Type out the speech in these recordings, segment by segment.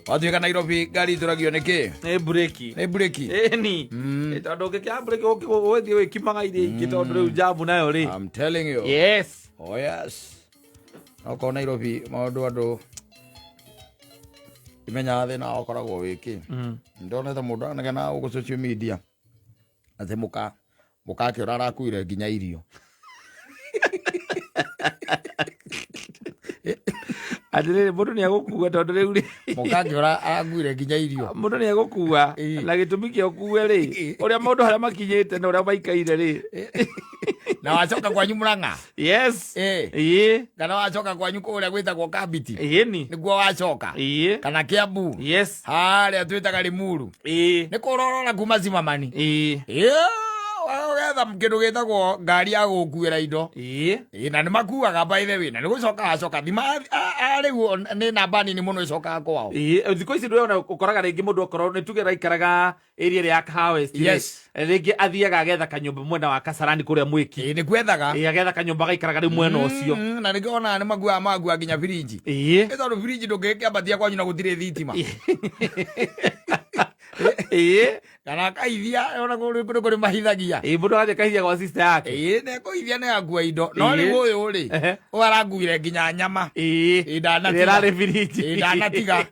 Watuĩka Nairobi ngari itũragio nĩ kĩ? Nĩ mburĩki. Nĩ mburĩki. Ĩni. Tondũ ũngĩkĩaga mburĩki ũgũthiĩ wĩkimaga iria ingĩ tondũ rĩu njamu nayo rĩ. I'm telling you. Yes. Oh yes. Okorwo Nairobi maũndũ andũ imenyaga thĩna ũkoragwo wĩkĩ. Ndonete mũndũ anegena gũkũ social media atĩ mũka mũkake ũrĩa arakuire nginya irio. Atĩrĩrĩ, mũndũ nĩ egũkua tondũ rĩu rĩ Mũkake ũrĩa arakuire nginya irio. Mũndũ nĩ egũkua. Na gĩtũmi kĩa ũkue rĩ, ũrĩa maũndũ harĩa makinyĩte na ũrĩa maikaire rĩ. Na wacoka kwanyu Murang'a. Yes. Ĩĩ. Kana wacoka kwanyu kũrĩa gwĩtagwo Kambiti. Ĩni. Nĩguo wacoka. Kana Kiambu. Yes. Harĩa twĩtaga Limuru. Nĩ kũrorora kuma Zimamani. Ĩĩ. Ũgetha kĩndũ gĩtagwo ngari ya gũkuĩra indo. Ĩĩ. Ĩĩ, na nĩ makuaga by the way, na nĩ gũcoka acoka thima rĩu nĩ namba nini mũno ĩcokaga kwao. Ĩĩ, thikũ ici ndĩrona ũkoraga rĩngĩ mũndũ okorwo nĩ tuge araikaraga area ĩrĩa ya Kahawa West rĩ, Yes. Rĩngĩ athiaga agetha kanyũmba mwena wa Kasarani kũrĩa Mwĩki. Ĩĩ, nĩ kwethaga. Ĩĩ, agetha kanyũmba agaikaraga rĩu mwena ũcio. Na nĩkĩo onaga nĩ makuaga magua nginya birinji. Ĩĩ. Ĩ tondũ birinji ndũngĩkĩambatia kwanyu na gũtirĩ thitima. Ĩĩ. Kana akaithia ona kũrĩ kũrĩ kũrĩ mahithagia. Ĩĩ, mũndũ agathiĩ akahithia gwa sister yake. Ĩĩ, na ekũithia nĩ akua indo. No Ĩĩ. rĩu ũyũ rĩ, ũyũ arakuire nginya nyama. Ĩĩ. Ĩĩ, ndanatiga. Ĩrĩa ĩrarĩ birinji. Ĩĩ, ndanatiga.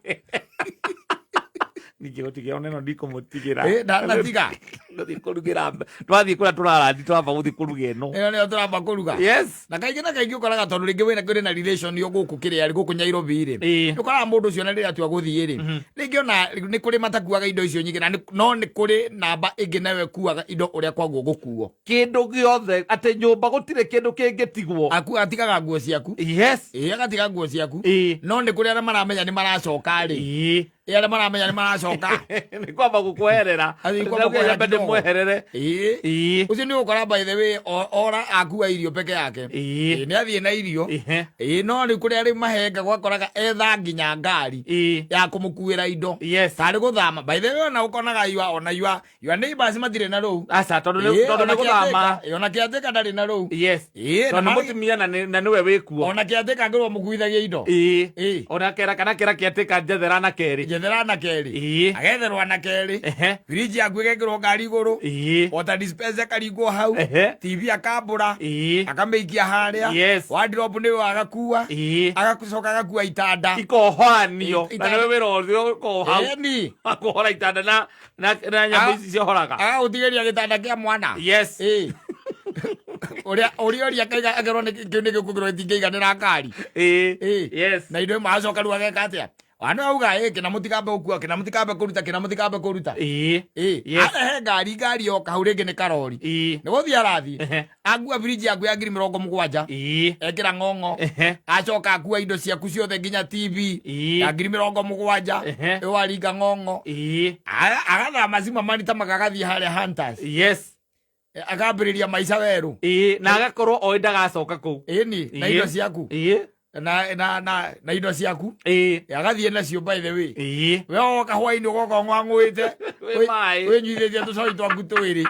Ningĩ gũtigĩra ona ĩno ndikũmũtigĩra. Ĩĩ, ndanatiga. Gũthiĩ kũrugĩra twathiĩ kũrĩa tũrarandi twamba gũthiĩ kũruga ĩno. Ĩyo nĩyo tũramba kũruga. Yes. Na kaingĩ ũkoraga tondũ rĩngĩ wĩna kũrĩ na relation yo gũkũ kĩrĩa gũkũ Nairobi rĩ. Ũkoraga mũndũ ũcio na rĩrĩa atua gũthiĩ rĩ, rĩngĩ ona nĩ kũrĩ matakuaga indo icio nyingĩ na no nĩ kũrĩ namba ĩngĩ nayo ĩkuaga indo ũrĩa kwaguo gũkuo. Kĩndũ gĩothe atĩ nyũmba gũtirĩ kĩndũ kĩngĩtigwo. Aku atigaga nguo ciaku. Yes. Ĩĩ, agatiga nguo ciaku. Ĩĩ. No nĩ kũrĩ arĩa maramenya nĩ maracoka rĩ. Ĩĩ. Ĩ arĩa maramenya nĩ maracoka. Nĩ kwamba gũkweherera. Athiĩ kwamba Ndauga kweherera nyambe kidogo. ndĩmweherere. Ĩĩ. Ĩĩ. Ũcio nĩ ũgũkora by the way ora akua irio peke yake. Ĩĩ. Ĩĩ, nĩ athiĩ na irio. Ihe. Ĩĩ, no rĩu kũrĩa rĩu mahenga gwakoraga etha nginya ngari Ĩĩ. ya kũmũkuĩra indo. Yes. Tarĩ gũthama. By the way ona ũkonaga yua ona yua your neighbors matirĩ na rũu. Aca tondũ nĩ Ĩĩ, tondũ ona nĩ gũthama. kĩatĩka, ona kĩatĩka ndarĩ na rũu. Yes. Ĩĩ, Tondũ na nĩ marĩ- mũtumia na nĩwe wĩkuo. Ona kĩatĩka ngĩrwo mũkuithagia indo. Ĩĩ. Ĩĩ. Ona kera kana kera kĩatĩka njethera na kerĩ. Njethera na kerĩ. Ĩĩ. Agetherwo na kerĩ. Ehe. Firiji yaku ĩgekĩrwo ngari igũrũ. Ĩĩ. Water dispenser ĩkaringwo hau. Ehe. TV akambũra. Ĩĩ. Akamĩikia harĩa. Yes. Wardrobe nĩwe agakua. Ĩĩ. Agacoka agakua itanda. Ikohoranio. Na Itanda. nĩwe wĩra ũcio ũkoragwo hau. Ĩni. Wa kũhora itanda na nyamũ ici ciohoraga. Agagũtigĩria gĩtanda kĩa mwana. Yes. Ĩĩ. Ũrĩa ũrĩa ũrĩa akaiga akerwo nĩ kĩu nĩ gĩkũkĩrwo gĩtingĩiganĩra ngari. Ĩĩ. Ĩĩ. Yes. Na indo imwe acoka rĩu ageka atĩa? Wana auga ĩ kĩna mũtikambe gũkua kĩna mũtikambe kũruta kĩna mũtikambe kũruta. Ĩĩ. Ĩĩ. Yes. Arehe ngari ngari yoka hau rĩngĩ nĩ karori. Ĩĩ. Nĩ gũthiĩ arathiĩ. Ehe. Akua biriji yaku ya 70,000. Ĩĩ. Ekĩra ng'ong'o. Ehe. Acoka akua indo ciaku ciothe nginya TV. Ĩĩ. Ya 70,000. Ehe. Ĩyo aringa ng'ong'o. Ĩĩ. Agathama Zimmerman ta magagathiĩ harĩa Hunters. Yes. Akambĩrĩria maica werũ. Ĩĩ, na agakorwo oĩ ndagacoka kũu. Ĩni, na Ĩĩ. indo ciaku. Ĩĩ. Na indo ciaku. Ĩĩ. Agathiĩ nacio by the way. Ĩĩ. We woka hwainĩ ũgoka ũng'ang'ũĩte. Wĩ maĩ. Wĩnyuithĩtie tũcoi twaku twĩrĩ.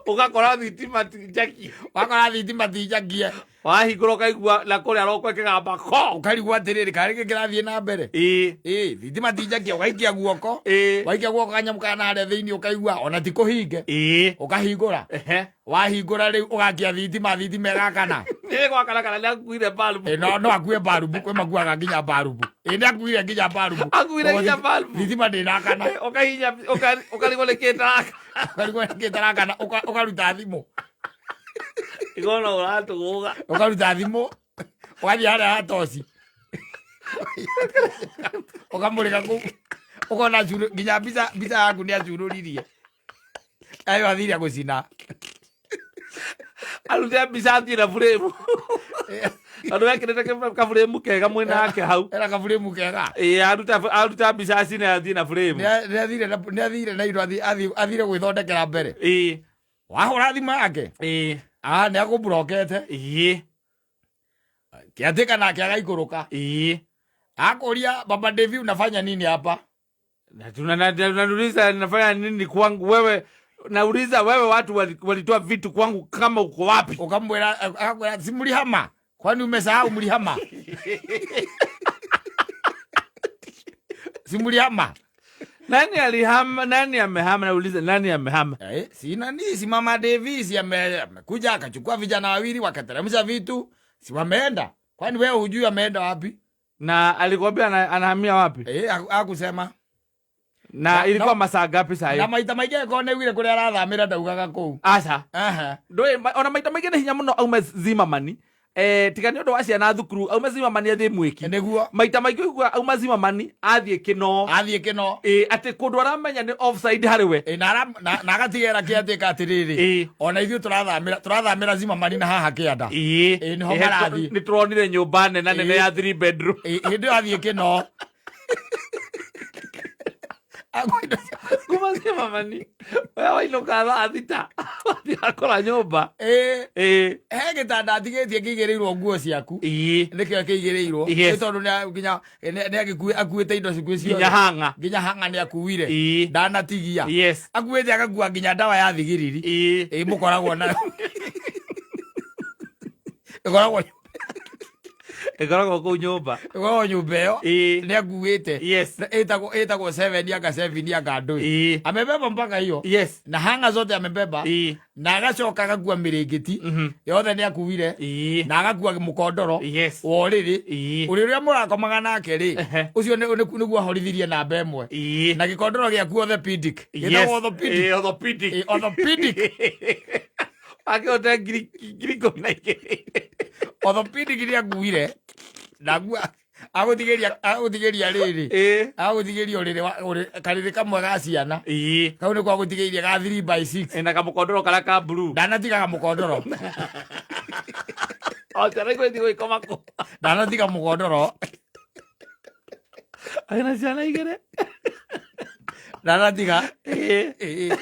Ũgakora thitima ti njakie. Wakora thitima ti njakie. Wahingũra ũkaigua na kũrĩa roko ĩkĩgamba ko. Ũkarigwo atĩrĩrĩ, karĩ kĩ kĩrathiĩ na mbere. Ĩĩ. Ĩĩ, thitima ti njakie, ũgaikia guoko. Ĩĩ. Waikia guoko kanyamũ kana harĩa thĩinĩ ũkaigua ona ti kũhinge. Ĩĩ. Ũkahingũra. Ehe. Wahingũra rĩu ũgakia thitima, thitima ĩgakana. Nĩ gwakana kana nĩ akuire balbu. Ĩ, no akue barubu, kwĩ makuaga nginya barubu. Ĩ, nĩ akuire nginya barubu. Akuire nginya barubu. Thitima ndĩrakana. Ũkahihinya, ũkarigwo nĩ kĩ ĩtaraka. Ũkarigwo nĩ kĩ ĩtarakana, ũkaruta thimũ. Igona ũratũgũga. Ũkaruta thimũ, ũgathiĩ harĩa ha toci. Ũkamũrĩka kũu. Ũkona nginya mbica yaku nĩ acurũririe. Ayo athire gũcina. Arute mbica athiĩ na buremu. Tondũ wekĩrĩte kaburemu kega mwena wake hau. Ena kaburemu kega. Ĩĩ, aruta mbica acine athiĩ na buremu. Nĩ athire na indo, athire gwĩthondekera mbere. Ĩĩ. Wahũra thimũ yake? Ĩĩ. Nĩ akũmburokete. Ĩĩ. Kĩatĩka nake agaikũrũka. Ĩĩ. Akũria, Baba Devi unafanya nini hapa? Na tunauliza nafanya nini kwangu wewe? Nauliza wewe watu walitoa vitu kwangu kama uko wapi? Ukamwira, akakwira, si mlihama? Kwani umesahau mlihama? Simulihama. Nani alihama? Nani amehama? Nauliza, nani amehama? Eh, si nani, si Mama Davis amekuja akachukua vijana wawili wakateremsha vitu, si wameenda. Kwani wewe hujui ameenda wapi? Na alikwambia anahamia wapi? Eh, hakusema. Na ilikuwa masaa gapi saa Na hiyo? Maita maingĩ angĩkorwo nĩ augire kũrĩa arathamĩra ndaugaga kũu. Aca. Aha. Ndũĩ ona maita maingĩ nĩ hinya mũno aume Zimmerman. Eh, tiga nĩ ũndũ wa ciana thukuru, aume Zimmerman athiĩ Mwĩki. Nĩguo. Maita maingĩ ũiguaga auma Zimmerman athiĩ Kĩnoo. Athiĩ Kĩnoo. Ĩ, atĩ kũndũ aramenya nĩ offside harĩ we. Ĩ, na agatigĩra kĩatĩka atĩrĩrĩ, ona ithuĩ tũrathamĩra Zimmerman na haha kĩanda. Ĩ, nĩho marathiĩ. Nĩ tũronire nyũmba nene nene ya 3 bedroom. Ĩ, hĩndĩ ĩyo athiĩ Kĩnoo. Kuma Zimmerman we wainũka thaa 6 wathiĩ wakora nyũmba. Ĩ, Ĩ. he gĩtanda atigĩtie kĩigĩrĩirwo nguo ciaku. Ĩ. Nĩkĩo kĩigĩrĩirwo. Yes. Nĩ tondũ nginya nĩ akuĩte indo ciku ciothe. Nginya hanga. Nginya hanga nĩ akuire. Ĩ. Ndanatigia. Yes. Akuĩte agakua nginya ndawa ya thigiriri. Ĩ. Ĩ, mũkoragwo nayo. Ĩkoragwo Ĩkoragwo kũu nyũmba. Ĩkoragwo nyũmba ĩyo. Ĩ. Nĩ akuĩte. Yes. Na ĩtagwo seven anga seven anga ndũĩ. Ĩ. Amebeba mpaka hiyo. Yes. Na hanga zote amebeba. Ĩ. Na agacoka agakua mĩrĩngĩti. Yothe nĩ akuire. Ĩ. Na agakua mũkondoro. Yes. Wa ũrĩrĩ. Ĩ. Ũrĩ ũrĩa mũrakomaga nake rĩ. Ũcio nĩguo ahorithirie namba ĩmwe. Ĩ. Na gĩkondoro gĩaku orthopedic. Yes. Gĩtagwo orthopedic. Ĩ, orthopedic. Ĩ, orthopedic. Akĩhota 12,000. Orthopedic nĩ akuire. Na agũtigĩria rĩrĩ. Ĩ. Agũtigĩria ũrĩrĩ karĩrĩ kamwe ga ciana. Ĩ. Kau nĩko agũtigĩirie ga 3 by 6. Ĩ, na kamũkondoro karĩa ka blue. Ndanatigaga mũkondoro. O ciana igũthiĩ gũgĩkoma kũu. Ndanatiga mũkondoro. Agĩna ciana igĩrĩ. Ndanatiga. Ĩ. Ĩ.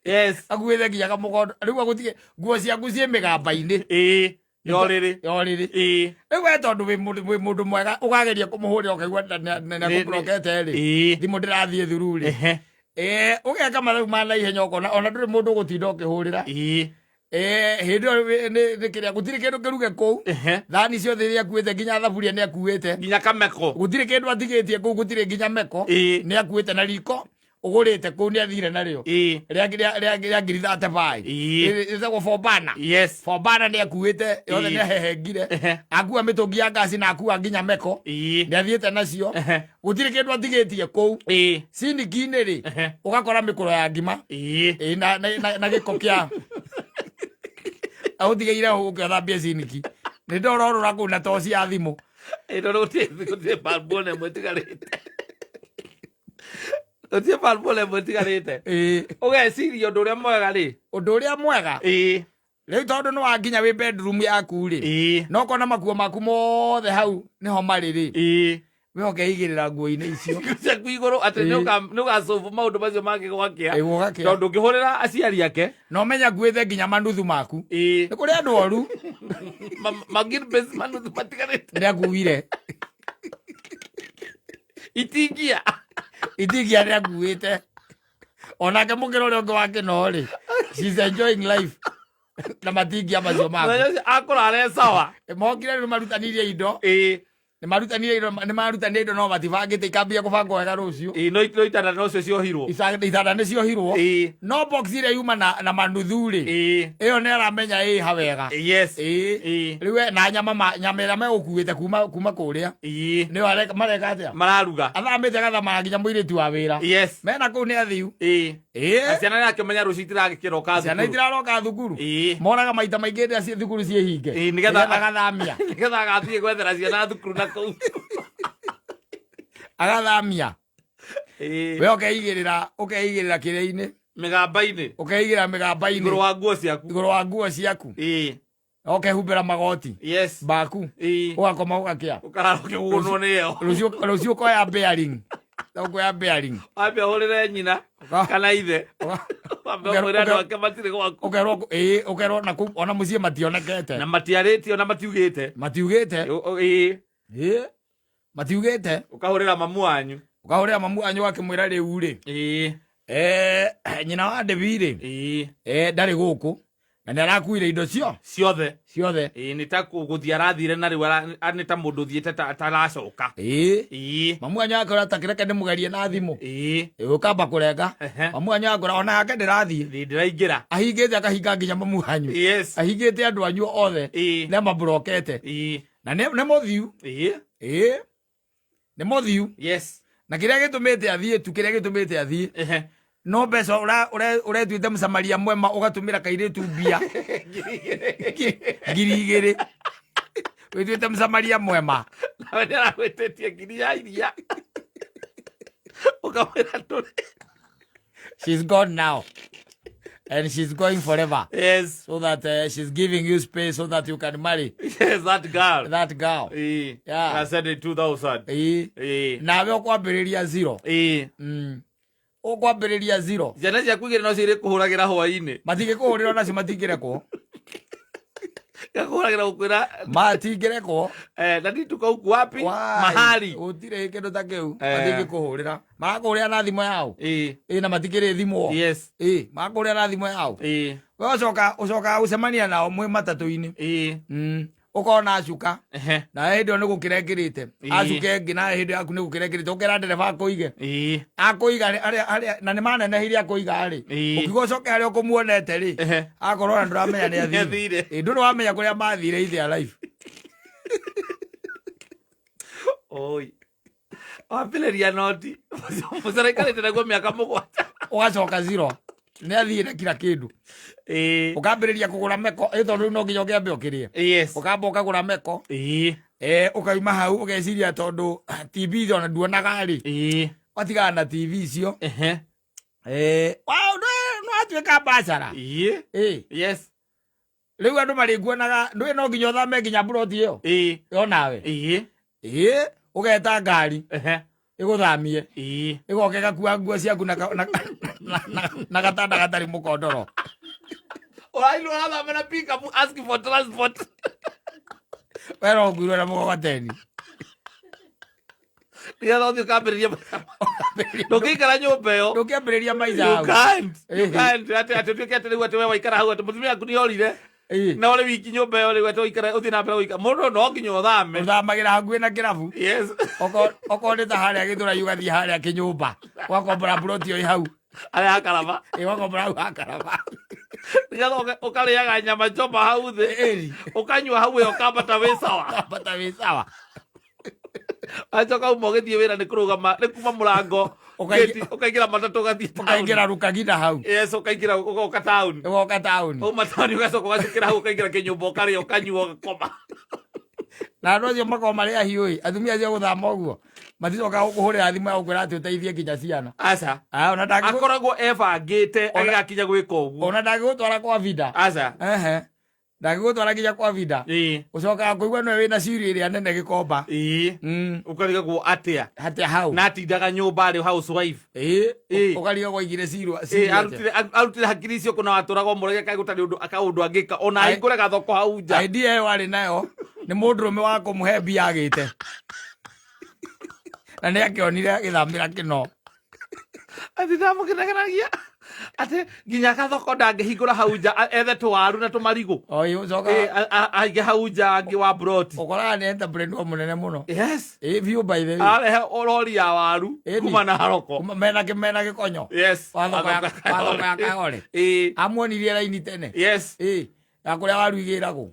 Yes. Akuĩte nginya kamũkondo. Rĩu agũtige nguo ciaku ciĩ mĩgamba-inĩ. Ĩ. Ya ũrĩrĩ. Ya ũrĩrĩ. Ĩ. Rĩu we tondũ wĩ mũndũ mwega ũkageria kũmũhũrĩra ũkaigua nĩakũblokete rĩ. Ĩ. Thimũ ndĩrathiĩ through rĩ. Ehe. Ĩ, ũgeka mathabu ma naihenya ũkona ona ndũrĩ mũndũ ũgũtinda ũkĩhũrĩra. Ĩ. Ĩ, hĩndĩ ĩyo nĩ kĩrĩa gũtirĩ kĩndũ kĩruge kũu. Ehe. Thani ciothe iria akuĩte nginya thaburia nĩ akuĩte. Nginya kameko. Gũtirĩ kĩndũ atigĩtie kũu gũtirĩ nginya meko. Ĩ. Nĩ akuĩte na riko ũgũrĩte kũu nĩ athire narĩo. Ĩ. Rĩa ngiri 35. Ĩ. Ĩtagwo Forbana. Yes. Forbana nĩ akuĩte yothe Ĩ. nĩ ahehengire. Ehe. Akua mĩtũngi ya ngasi na akua nginya meko. Ĩ. Nĩ athiĩte nacio. Ehe. Gũtirĩ kĩndũ atigĩtie kũu. Ĩ. Ciniki-inĩ rĩ, Ehe. ũgakora mĩkũro ya ngima. Ĩ. Ĩ, na gĩko kĩa agũtigĩire hau ũke ũthambie ciniki. Nĩ ndororũra kũu na toci ya thimũ. Ĩ, tondũ gũtirĩ balbu ona ĩmwe ĩtigarĩte. Gũtirĩ balbu ona ĩmwe ĩtigarĩte. Ĩ. Ũgeciria ũndũ ũrĩa mwega rĩ. Ũndũ ũrĩa mwega. Ĩ. Rĩu tondũ nĩ wakinya wĩ bedroom yaku rĩ. Ĩ. Na ũkona makuo maku mothe hau nĩho marĩ rĩ. Ĩ. We ũkeigĩrĩra nguo-inĩ icio. Ciaku igũrũ atĩ Ĩ. nĩ ũgacobu maũndũ macio mangĩ gwakĩa. Ĩ, gũgakĩa. Tondũ ũngĩhũrĩra aciari ake. Na ũmenya nguĩte nginya manuthu maku. Ĩ. Nĩ kũrĩ andũ oru. Ma green beans manuthu matigarĩte. Nĩ akuire. Itingia. Itingia nĩ akuĩte. Onake mũkĩra ũrĩa ũngĩ wa Kĩnoo rĩ. She's enjoying life. Na matingia macio maku. Mũthenya ũcio akũrara e sawa. Mokire nĩ marutanirie indo. Ĩ. Nĩ marutanirie indo, nĩ marutanirie indo no matibangĩte ikambia kũbangwo wega rũciũ. Ĩ, no itanda nocio ciohirwo. Itanda nĩ ciohirwo. Ĩ. No box ĩrĩa yuma na manuthu rĩ. Ĩ. Ĩyo nĩ aramenya ĩ ha wega. Yes. Ĩ. Ĩ. Rĩu we na nyama nyama ĩrĩa megũkuĩte kuma kũrĩa. Ĩ. Nĩyo mareka atĩa? Mararuga. Athamĩte agathamaga nginya mũirĩtu wa wĩra. Yes. Mena kũu nĩ athiu. Ĩ. Ĩ. Na ciana nĩakĩmenya rũciũ itiragĩkĩroka Ciana thukuru. itiraroka thukuru. Ĩ. Moraga maita maingĩ hĩndĩ ĩrĩa thukuru ciĩ hinge. Ĩ, nĩgetha Nĩgetha agathamia. Nĩgetha agathiĩ gwethera ciana thukuru na kũu. Agathamia. Ĩ. We ũkeigĩrĩra kĩrĩa-inĩ. Mĩgamba-inĩ. Ũkeigĩrĩra mĩgamba-inĩ. Igũrũ wa nguo ciaku. Igũrũ wa nguo ciaku. Ĩ. Na ũkehumbĩra magoti. Yes. Baku. Ĩ. Ũgakoma ũgakĩa. Ũkarara ũkĩgũnwo nĩyo. Rũciũ ũkoya bearing. Ũkoya bearing. Wambe ũhũrĩre nyina kana ithe. Wambe ũmwĩre andũ ake matirĩ gwaku. Ũkerwo, ĩ, ũkerwo na kũu ona mũciĩ mationekete. Na matiarĩtie ona matiugĩte. Matiugĩte. Ĩ. Ĩ. Matiugĩte. Ũkahũrĩra mamu wanyu. Ũkahũrĩra mamu wanyu ũgakĩmwĩra rĩu rĩ. Ĩ. Nyina wa Devi rĩ. Ĩ. Ndarĩ gũkũ. Na Na nĩ arakuire indo cio ciothe. Ciothe. Ĩĩ, nĩ ta gũthiĩ arathire na rĩu nĩ ta mũndũ ũthiĩte ataracoka. Ĩĩ. Ĩĩ. Mamu wanyu akora ta kĩreke ndĩmũgerie na thimũ. Ĩĩ. Ĩĩ, ũkamba kũrenga. Mamu wanyu akora ona yake ndĩrathiĩ. Ndĩ ndĩraingĩra. Ahingĩte akahinga nginya mamu wanyu. Yes. Ahingĩte andũ anyu othe. Ĩĩ. Nĩ amaburokete. Ĩĩ. Na nĩ mũthiu. Ĩĩ. Ĩĩ, nĩ mũthiu. Yes. Na kĩrĩa gĩtũmĩte athiĩ tu, kĩrĩa gĩtũmĩte athiĩ, no mbeca ũretuĩte mũsamaria mwema, ũgatũmĩra kairĩtu mbia 2000, wĩtuĩte mũsamaria mwema. Nawe nĩ aragwĩtĩtie ngiri ya iria, ũkamwĩra ndũrĩ. She's gone now and she's going forever. Yes. So that she's giving you space so that you can marry Yes, that girl. That girl. Ĩĩ. Yeah. Na send it 2000. Ĩĩ. Ĩĩ. Nawe ũkwambĩrĩria zero. Ĩĩ. Ũkwambĩrĩria zero. Ciana ciaku igĩrĩ no cirĩ kũhũragĩra hwaĩ-inĩ. Matingĩkũhũrĩra, nacio matingĩrekwo. Gakũhũragĩra gũkwĩra Matingĩrekwo. Eh, na tuko huku wapi? Why? Mahali. Gũtirĩ kĩndũ ta kĩu. Eh. Matingĩkũhũrĩra, marakũhũrĩra na thimũ yao. Ĩĩ. Ĩ, na matikĩrĩ thimũ. Yes. Ĩ, marakũhũrĩra na thimũ yao. Ĩĩ. We ũcokaga gũcemania nao mwĩ matatũ-inĩ. Ĩĩ. Ũkona acuka. Na hĩndĩ ĩyo nĩ gũkĩra ĩkĩrĩte. Acuka ĩngĩ, na hĩndĩ yaku nĩ gũkĩra ĩkĩrĩte, ũkera ndereba akũige. Akũiga harĩa na nĩ manenehirie akũiga rĩ. Ũkiuga ũcoke harĩa ũkũmuonete rĩ, akorwo ona ndũramenya nĩ Nĩ athire. Ĩ, ndũrĩ wamenya kũrĩa mathire in their life. Oi. Wambĩrĩria noti. Mũcaraikarĩte naguo mĩaka 7. Ũgacoka zero, nĩ athire kila kĩndũ. Ũkambĩrĩria kũgũra meko, ĩ, tondũ rĩu no nginya ũkĩambe ũkĩrĩe. Ũkamba ũkagũra meko. Ũkauma hau ũgeciria tondũ TV ona nduonaga rĩ, watigana na TV icio. Nĩ watuĩka bacara. Ĩĩ. Ĩ. Yes. Rĩu andũ marĩkuonaga, ndũĩ no nginya ũthame nginya mburoti ĩyo. Yonawe. Ĩ, ũgeta ngari ĩgũthamie. Ĩgoka ĩgakua nguo ciaku na gatanda gatarĩ mũkondoro. Ũrainwo ũrathama na pick up asking for transport. We no ũkuirwo na mũgogoteni. Nĩgetha ũthiĩ ũkambĩrĩria. Ndũngĩikara nyũmba ĩyo. Ndũngĩambĩrĩria maica You hau. can't. You Ĩhĩ. can't. Atĩ ũtuĩke atĩ rĩu atĩ we waikara hau atĩ mũtumia waku nĩorire. Ĩĩ. Na ũrĩ wiki nyũmba ĩyo rĩu atĩ ũikare ũthiĩ na mbere gũikara. Mũndũ no nginya ũthame. Ũthamagĩra hakuhĩ na kĩrabu. Yes. Okorwo nĩ ta harĩa Gĩthũrai, ũgathiĩ harĩa kĩnyũmba, ũgakombora mburoti ĩyo ĩ hau. Harĩa hakaraba. Ĩ, ũgakombora hau hakaraba. Nĩgetha ũkarĩaga nyama choma hau thĩ. Ĩni. Ũkanyua hau ĩyo ũkambata wĩ sawa. Ũkambata wĩ sawa. Acoka uma ũgĩthiĩ wĩra nĩ kũrũgama nĩ kuma mũrango gate, ũkaingĩra matatũ ũgathiĩ town. Ũkaingĩra rukagina hau. Yes, ũkaingĩra ũgoka town. Ũgoka taũni. Uma town ũgacoka ũgacukĩra hau ũkaingĩra kĩnyũmba ũkarĩa ũkanyua ũgakoma. Na andũ acio makoragwo marĩ ahiũ ĩ, atumia acio gũthama ũguo maticokaga gũkũhũrĩra thimũ ya gũkwĩra atĩ ũteithie nginya ciana. Aca. Ah, ona Akoragwo ebangĩte agĩgakinya gwĩka ũguo. Ona ndangĩgũtwara kwa vida. Aca. Ehe, ndangĩgũtwara nginya kwa vida. Ũcokaga kũigua nĩwe wĩna ciri ĩrĩa nene gĩkomba. Ĩĩ. Ũkarigagwo atĩa. Atĩa hau. Na atindaga nyũmba arĩ housewife. Ĩĩ. Ĩĩ. Ũkarigagwo aigire cirwa. Ĩĩ, arutire hakiri icio kũna watũraga ũmũrege kaĩ gũtarĩ ũndũ akaũndũ angĩka ona ahingũre gathoko hau nja. Idea ĩyo arĩ nayo nĩ mũndũrũme wa kũmũhe mbia agĩte, na nĩ akĩonire agĩthamĩra kĩno. Atĩ ndamũkĩnegeragia atĩ nginya gathoko ndangĩhingũra hau nja ethe tũwaru na tũmarigũ. Oi, ũcoka Ĩĩ, aige hau nja angĩ wa broti. Ũkoraga nĩ entrepreneur mũnene mũno. Yes. Ĩ, biũ, by the way. Arehe rori ya waru Ĩni. kuma na haroko. Kuma mena gĩkonyo. Yes. Wa thoko ya Kayole. Amuonirie raini tene. Yes. Ĩ, ya kũrĩa waru igĩragwo.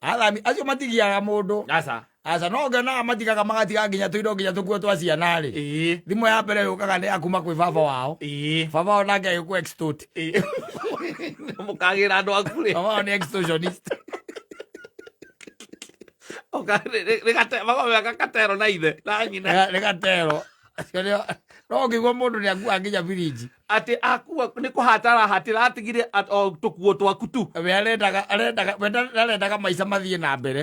Athami acio matigiaga mũndũ. Aca. Aca, no ngĩonaga matigaga, magatiga nginya tũindo, nginya tũkuo twa ciana rĩ. Thimũ ya mbere yũkaga nĩ ya kuma kwĩ baba wao. Baba wao nake agĩkũ extort. Ĩĩ. Mũkagĩra andũ aku rĩ. Baba wao nĩ extortionist. Makameka katero na ithe na nyina. Nĩ gatero. Acio no ũngĩigua mũndũ nĩ akua nginya birinji. Atĩ akua nĩ kũhata arahatĩra atigire o tũkuo twaku tu. We arendaga maica mathiĩ na mbere.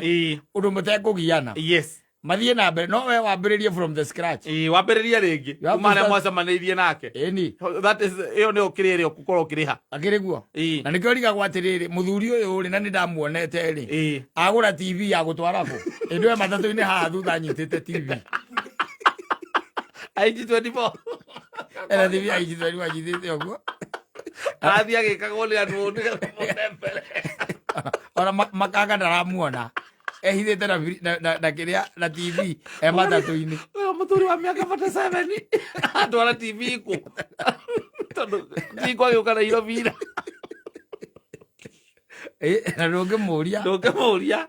Ũndũ mũtekũgiana. Yes. Mathiĩ na mbere, no we wambĩrĩrie from the scratch. Ĩĩ, wambĩrĩrie rĩngĩ. You have Kuma to harĩa start mwacemanĩirie nake. Ĩni. That is ĩyo nĩyo kĩrĩa ĩrĩa ũgũkorwo ũkĩrĩha. Akĩrĩ guo. Na nĩkĩo rigagwo atĩrĩrĩ, mũthuri ũyũ rĩ, na nĩ ndamuonete rĩ, agũra TV ya gũtwara kũ? Ĩndũ we matatũ-inĩ haha thutha anyitĩte TV. IG 24. Ena TV ya inchi 24 anyitĩte ũguo. Arathiĩ agĩkagwo nĩ andũ nĩgetha mone mbere. Ona makanga ndaramuona, ehithĩte na na kĩrĩa, na TV e matatũ-inĩ. Ũyũ mũthuri wa mĩaka 47 atwara TV kũ? Tondũ ti kwagĩũka Nairobi ira. Na ndũngĩmũria. Ndũngĩmũria.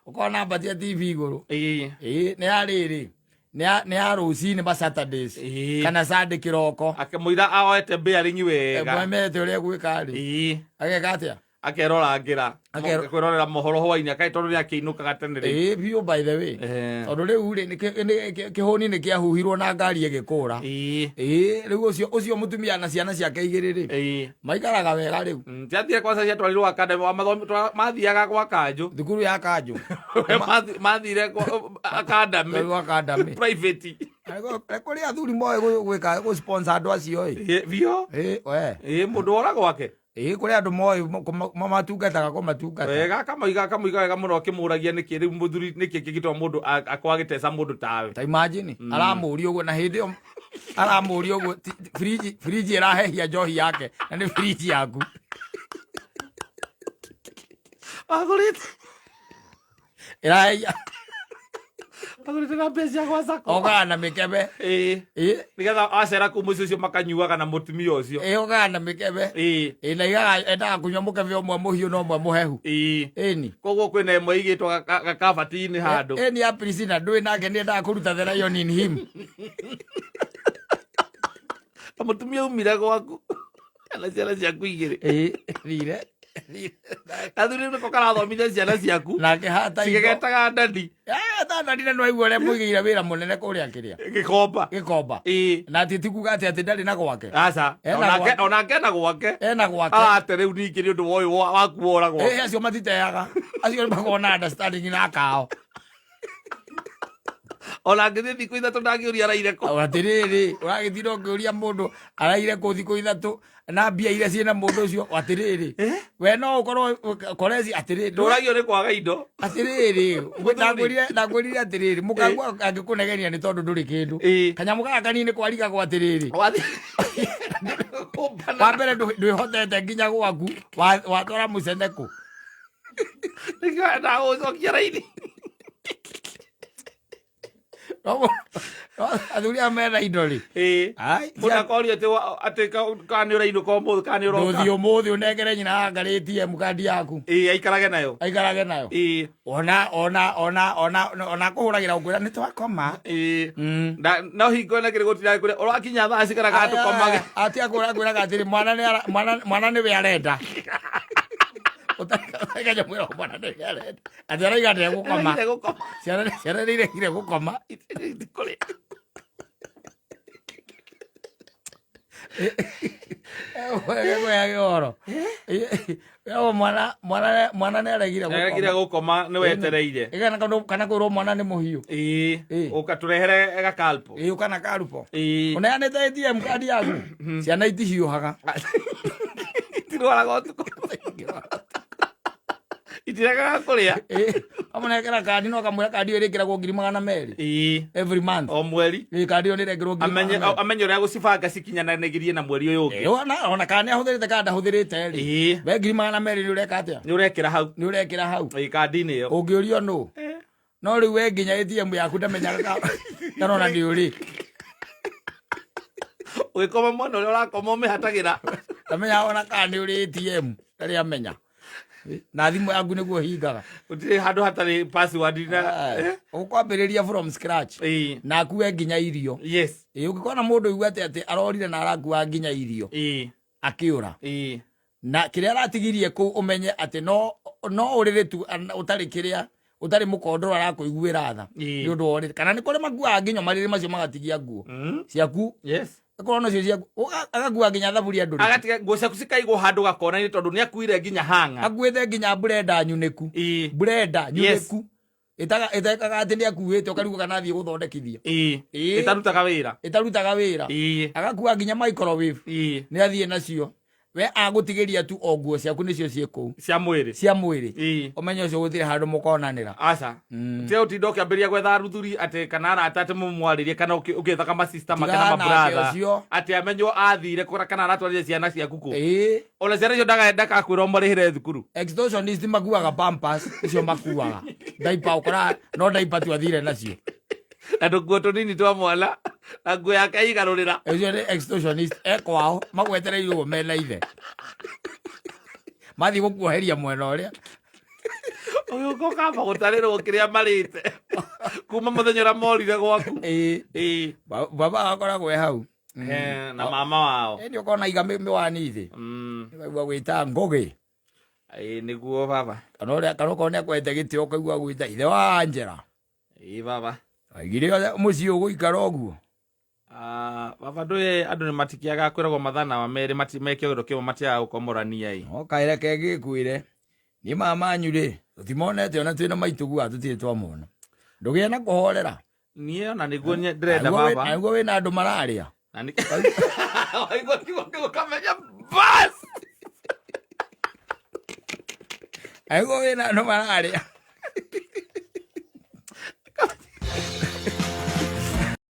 Ũkona namba cia TV igũrũ. Nĩ ya rĩrĩ, nĩ ya rũcinĩ ma Saturdays kana Sunday kĩroko. Akĩmũira aoete bearing wega. Mwemete ũrĩa gwĩka rĩ, ageka atĩa? Akerorangĩra. Kwĩrorera mohoro hwainĩ akaĩ tondũ nĩ akĩinũkaga tene rĩ. Biũ, by the way, tondũ rĩu rĩ, kĩhũni nĩ kĩahuhirwo na ngari ĩgĩkũra. Rĩu ũcio mũtumia na ciana ciake igĩrĩ rĩ, maikaraga wega rĩu. Ciathire kwanza ciatwarirwo academy wa mathomi mathiaga gwa kanjũ. Thukuru ya kanjũ. Mathire kwa academy. Gwa academy. Private. Kũrĩ athuri moĩ gwĩka gũ-sponsor andũ acio ĩ. Biũ. We. Mũndũ wora gwake. Kũrĩ andũ moĩ mamatungataga kũmatungata. Wega, akamũiga wega mũno, akĩmũragia nĩkĩ rĩu mũthuri, nĩkĩ kĩngĩtũma mũndũ akorwo agĩteca mũndũ tawe. Ta imagine, aramũria ũguo, na hĩndĩ ĩyo aramũria ũguo, friji ĩrahehia njohi yake, na nĩ friji yaku. Agũrĩte. Ĩrahehia. Agũrĩte na mbeca cia gwa sacco. Okaga na mĩkebe. Nĩgetha acera kũu mũciĩ ũcio makanyuaga na mũtumia ũcio. Okaga na mĩkebe. Na igaga endaga kũnyua mũkebe ũmwe mũhiũ na ũmwe mũhehu. Ĩni. Koguo kwĩna ĩmwe ĩigĩtwo gakabati-inĩ handũ. Ĩni ya Priscilla ndũĩ nake nĩ endaga kũruta the lion in him. Na mũtumia umire gwaku na ciana ciaku igĩrĩ. Thire. Athuri nĩko karathomithia ciana ciaku. Nake hata indo. Cigĩgetaga ndadi. Tandadi, na nĩwaigua ũrĩa mũigĩire wĩra mũnene kũrĩa kĩrĩa. Gĩkomba. Gĩkomba. Na atĩ ti kuga atĩ ndarĩ na gwake. Aca. Ena Onake gwake. Onake na gwake. Ena gwake. Arate rĩu ningĩ nĩ ũndũ wa ũyũ waku wora gwake. Acio matiteaga, acio nĩ makoragwo na understanding na kao. Ona angĩthiĩ thikũ 3 ndangĩũria araire kũ. Atĩrĩrĩ, ũragĩtinda ũkĩũria mũndũ araire kũ thikũ 3 na mbia iria ciĩna mũndũ ũcio. Atĩrĩrĩ, we no ũkorwo koreci atĩrĩrĩ. Ndũragio nĩ kwaga indo. Atĩrĩrĩ, ndakwĩrire atĩrĩrĩ, mũkagua angĩkũnegenia nĩ tondũ ndũrĩ kĩndũ. Kanyamũ gaka kanini kwarigagwo atĩrĩrĩ. Wathiĩ. Wa mbere ndwĩhotete nginya gwaku, watwara mũcene kũ? Nĩkĩo ndagũcokia raini. No athuri aya mena indo rĩ. Ai, Mũndũ akorio atĩ kana nĩ ũrainũka ũmũthĩ kana nĩ ũroka. Ndũthiĩ ũmũthĩ ũnengere nyina wa ATM kandi yaku. Aikarage nayo. Aikarage nayo. Ona ona ona ona ona kũhũragĩra ũkwĩra nĩ twakoma. No hingo ĩna kĩrĩ gũtira kũrĩa ũrakinya thaa cigana kana tũkomage. Atia kwĩraga atĩrĩ, mwana nĩ mwana nĩwe arenda. Ũtarĩ mwĩra mwana nĩwe arenda. Atĩ araiga ndegũkoma. Ndegũkoma. Ciana nĩ iregire gũkoma. Itikũrĩa. Egũheage ũhoro. Ĩyo mwana nĩ aregire gũkoma. Aregire gũkoma nĩ wetereire. Ĩgana kana kwĩrwo mwana nĩ mũhiũ. Ũka tũrehere gakalpo. Ũka na karupo. Ũneanĩte ATM kandi yaku. Ciana itihiũhaga. Itirwaraga ũtukũ. Itiregaga kũrĩa. Amũnengera kandi no akamwĩra kandi ĩyo ĩrĩkĩragwo 200,000. Every month. O mweri. Kandi ĩyo nĩ ĩrekĩrwo ngiri Amenye magana merĩ. Amenye ũrĩa gũcibanga cikinyananĩgirie na mweri ũyũ ũngĩ. Ona kana nĩ ahũthĩrĩte kana ndahũthĩrĩte rĩ. We 200,000 nĩ ũreka atĩa? Nĩ ũrekĩra hau. Nĩ ũrekĩra hau. Kandi-inĩ ĩyo. Ũngĩũrio nũ? No rĩu we nginya ATM yaku ndamenyaga kana ona nĩ ũrĩ. Ũgĩkoma mwena ũrĩa ũrakoma ũmĩhatagĩra. Ndamenyaga ona kana nĩ ũrĩ ATM. Ndarĩ amenya. Na thimũ yaku nĩguo hingaga. Gũtirĩ handũ hatarĩ password na Ũkwambĩrĩria from scratch. Na akue nginya irio. Ũngĩkona mũndũ ũigua atĩ arorire na arakua nginya irio. Akĩũra. Na kĩrĩa aratigirie kũu ũmenye atĩ no ũrĩrĩ tu ũtarĩ kĩrĩa ũtarĩ mũkondoro arakũiguĩra tha. Nĩ ũndũ wa ũrĩrĩ. Kana nĩ kũrĩ makuaga nginya marĩrĩ macio magatigia nguo. Ciaku. Akorwo nacio ciaku. Agakua nginya thaburia ndũrĩ. Agatiga nguo ciaku cikaigwo handũ gakona-inĩ tondũ nĩ akuire nginya hanga. Akuĩte nginya blender nyunĩku. Blender nyunĩku. Ĩtekaga atĩ nĩ akuĩte ũkarigwo kana athiĩ gũthondekithia. Ĩtarutaga wĩra. Ĩtarutaga wĩra. Agakua nginya microwave. Nĩ athiĩ nacio. We agũtigĩria tu o nguo ciaku nĩcio ciĩ kũu. Cia mwĩrĩ. Cia mwĩrĩ. Ĩĩ. Ũmenye ũcio gũtirĩ handũ mũkonanĩra. Aca. Tiga ũtinda ũkĩambĩrĩria gwetha ruthuri atĩ kana arata atĩ mũmwarĩrie kana ũgĩethaga masista make na Tigana nake mabratha ũcio. atĩ amenywo athire kũra kana aratwarire ciana ciaku kũ. Ĩĩ. Ona ciana icio ndagakwĩra ũmarĩhĩre thukuru. Extortionist makuaga pampers icio makuaga. Diaper ũkora no diaper tu athire nacio. Na tũkuo tũnini twa mwana na nguo yake igarũrĩra. Ũcio nĩ extortionist e kwao magwetereire ũguo mena ithe. Mathiĩ gũkuoheria mwena ũrĩa. Ũgĩũka ũkamba gũtarĩrwo kĩrĩa marĩte kuma mũthenya ũrĩa morire gwaku. Ĩĩ. Ĩĩ. Baba akoragwo e hau. Na mama wao. Ĩndĩ ũkona iga mĩwani thĩ. Ũkaigua gwĩta Ngũgĩ. Ĩĩ nĩguo baba. Kana ũrĩa kana okorwo nĩ akwete gĩtĩ ũkaigua gwĩta ithe wa Angela. Ĩĩ baba. Waigire mũciĩ ũgũikara ũguo. Ah, baba ndũĩ andũ nĩ matikĩaga kwĩragwo mathana wa merĩ me kĩogero kĩmwe matiaga gũkomorania ĩ. No kaĩre ke gĩkwĩre. Niĩ mama manyu rĩ, tũtimonete ona twĩna maitũguo tũtirĩ twamona. Ndũgĩe na kũhorera. Niĩ ona nĩguo ndĩrenda baba. Nĩguo wĩna andũ mararĩa. Na waigua kiugo kĩu ũkamenya bas. Nĩguo wĩna andũ mararĩa.